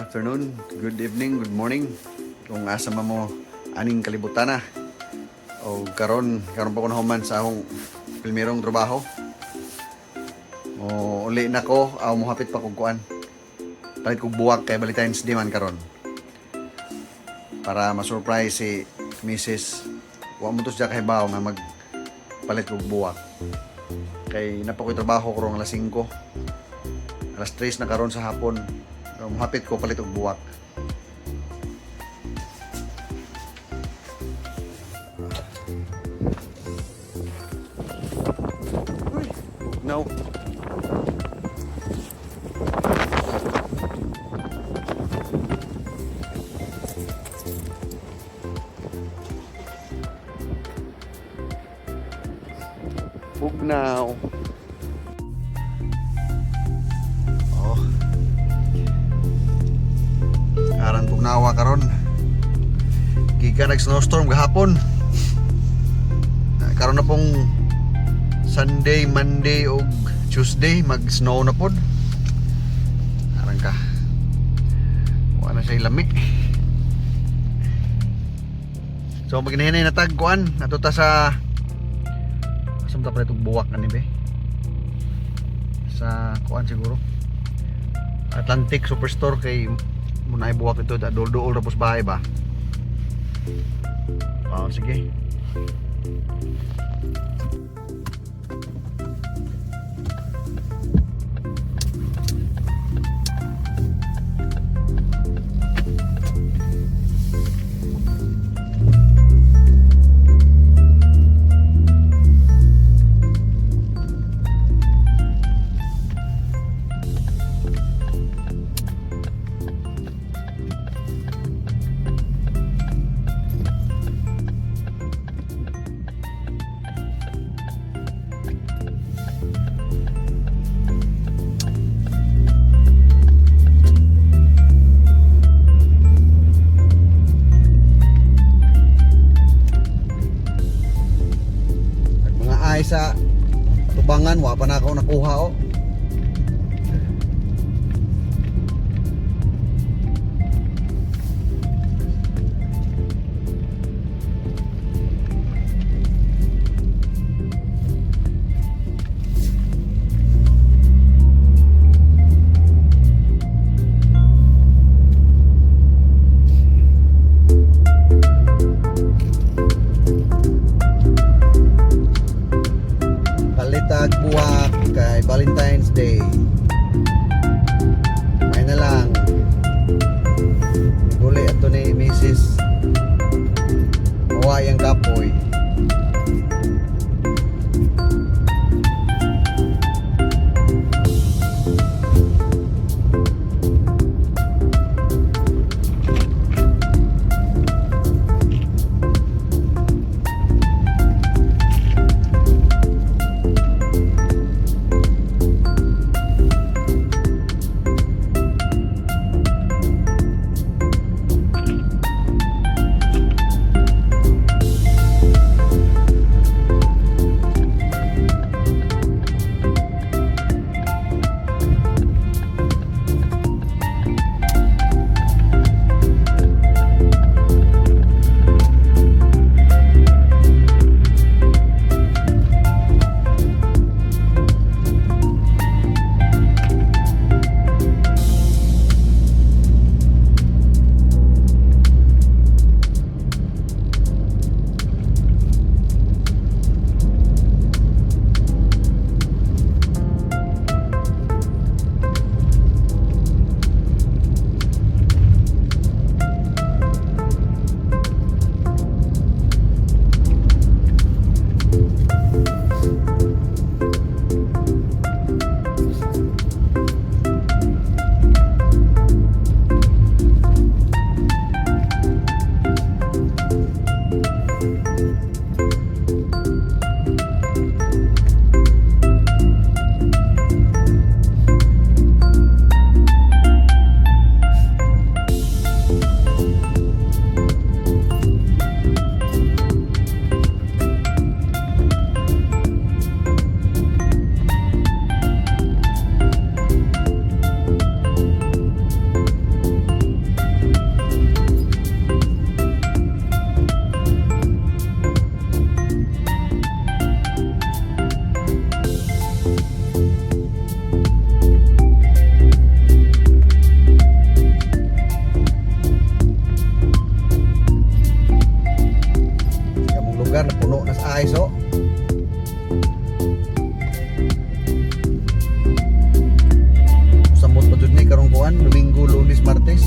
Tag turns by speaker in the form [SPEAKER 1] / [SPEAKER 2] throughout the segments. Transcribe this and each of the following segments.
[SPEAKER 1] Good afternoon, good evening, good morning. Kung asa man mo aning kalibutana. O karon, karon pa ko nahuman sa akong primerong trabaho. O uli na ko, aw mohapit pa kog kuan. Palit kog buwak kay Valentine's Day man karon. Para ma-surprise si Mrs. Wa mo to siya kahibaw nga mag palit kog buwak. Kay naa pa ko'y trabaho karong alas 5. Alas 3 na karon sa hapon. Pero mohapit ko palit og buwak. Uy, no. Bugnaw. Oh. Aran bugnawa karon. Gikan nag snowstorm gahapon. Ah, karon na pong Sunday, Monday ug Tuesday mag snow na pod. Aran ka. Wa na siya lami. So maghinay na tag kuan nato ta sa asa man ta palit og buwak ani be? Sa kuan siguro. Atlantic Superstore kay muna ay buwak ito da duol tapos bahay ba. Oh, sige. At mga ay sa tubangan, wa pa na ako nakuha oh. Palitag buwak kay Valentine's Day. May na lang. Guli ato ni Mrs. Mawa yang kapoy. Lugar na puno na sa ice, oh. Samot pa jud ni karong kuan, Domingo, Lunes, Martes.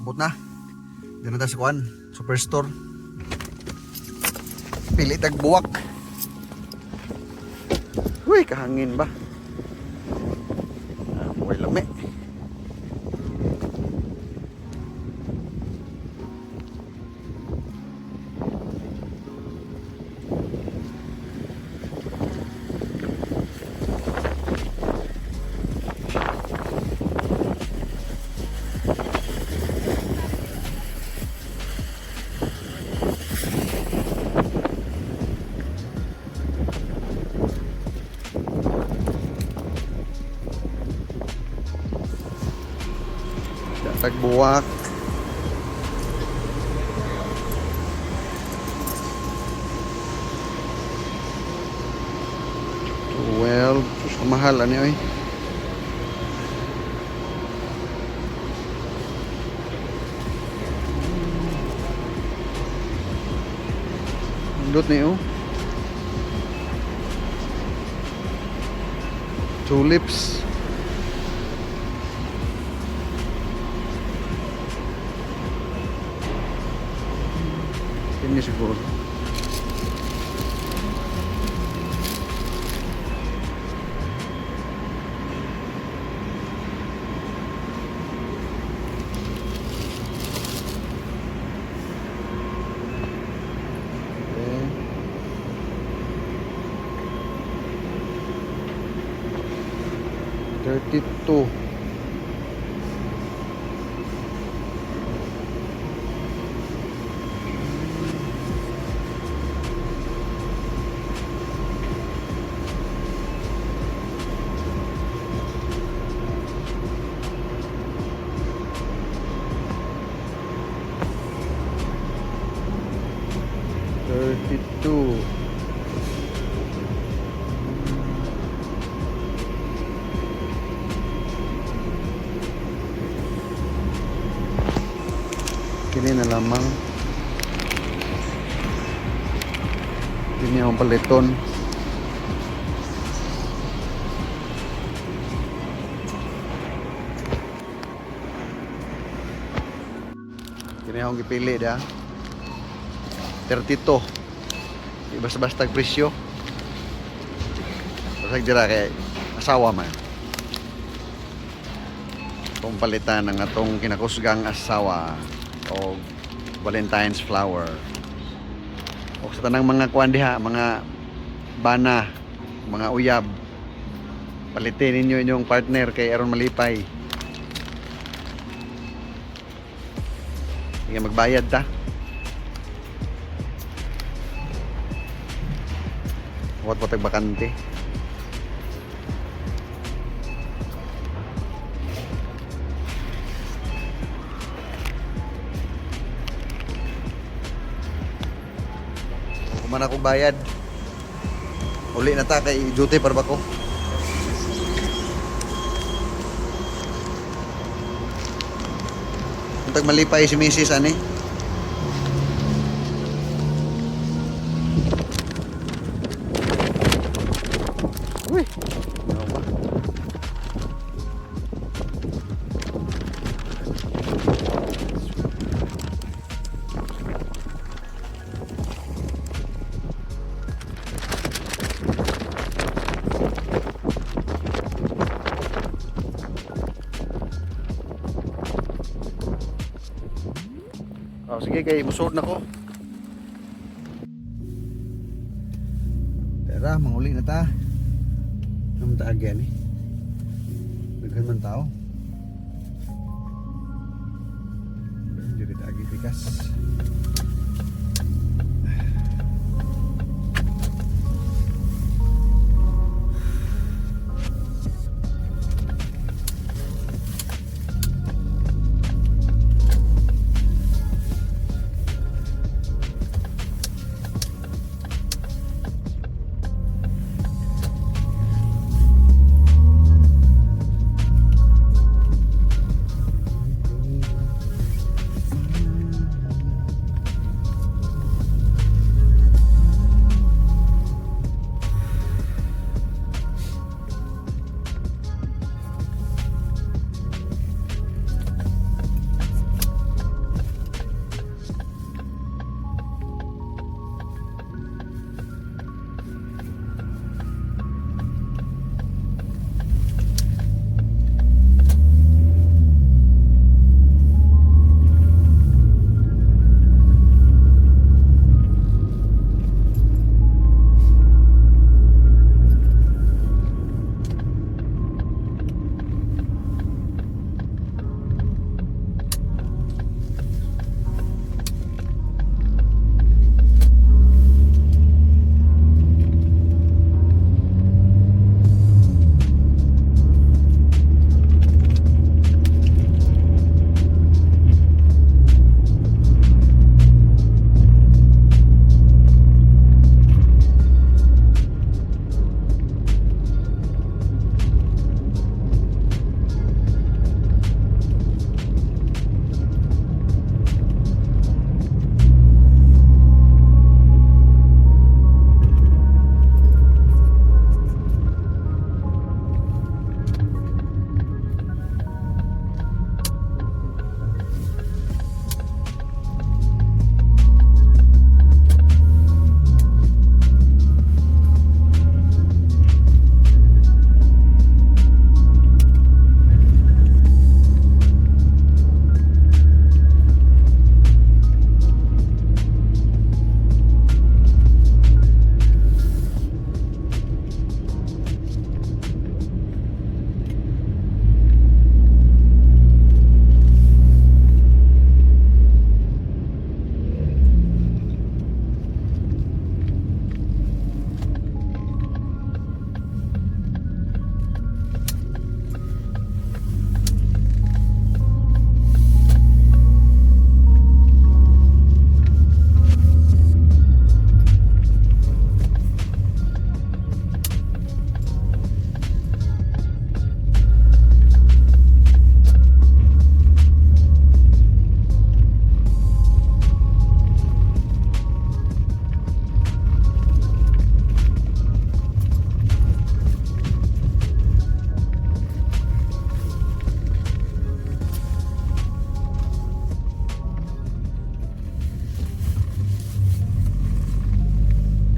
[SPEAKER 1] Abot na. Dito na tayo sa kuan, Superstore. Pili tag buwak. Uy, kahangin ba? Ah, buhay lami. Tag buwak. 12. Sus, mahal ani oy. Nindot ni oh. Tulips. Ini siguro. Okay. 32. 32. Kini na lamang. Kini ang paliton. Kini akong gipili da. 32. Di basta-basta ang presyo. Basta dira kay asawa man. Itong palitan ng atong kinakusgang asawa o Valentine's flower. O sa tanang mga kuan diha, mga bana, mga uyab. Palitin ninyo inyong partner kay aron malipay. Sige, magbayad ta. Wat patag bakante. Kuman ako bayad. Uli na ta kay duty para ba ko? Untag malipay si Mrs. ani. Uy. Ano ba? Oh, sige kay musod na ko. Tara, manguli na ta. Ano man ta agyan eh? Daghan man tao. Diri ta agi tikas.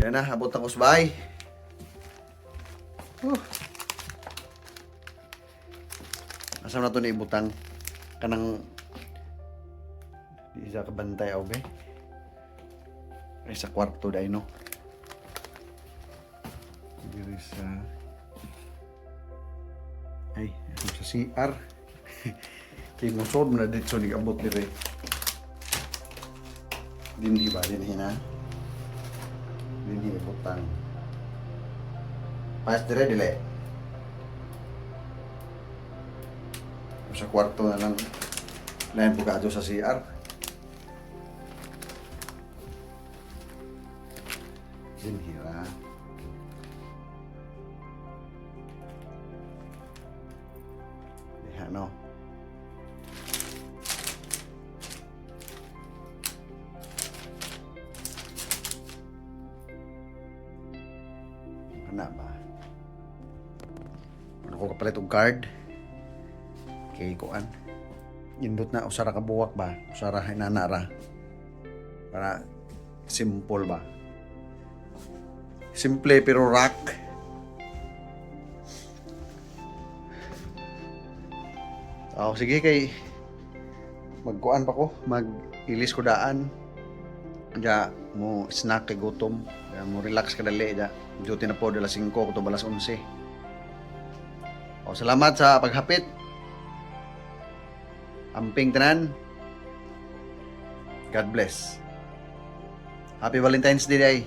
[SPEAKER 1] Kaya na, abot na ko sa bahay. Asa na to ni ibutang? Kanang di isa kabantay aw be. Ay, sa kwarto dai, no. Diri sa, ay, ito sa CR. Kay mosod na dito ni abot dire. Dinhi ba, dinhi na. Dinhi ibutang. Pas dire, dili. Sa kwarto na lang. Lain po ka sa CR. Dinhi ra. Diha, no. Ana ba? Ano ko kapalit og card? Kay kuan. Indot na usara ka buwak ba? Usara inana ra. Para simple ba? Simple pero rock. Oh, sige, kay magkuan pa ko, mag-ilis ko daan. Ja, mo snack kay gutom. Ja, mo relax ka dali ja. Duty na po alas 5 ko to alas 11. Oh, salamat sa paghapit. Amping tanan. God bless. Happy Valentine's Day, day.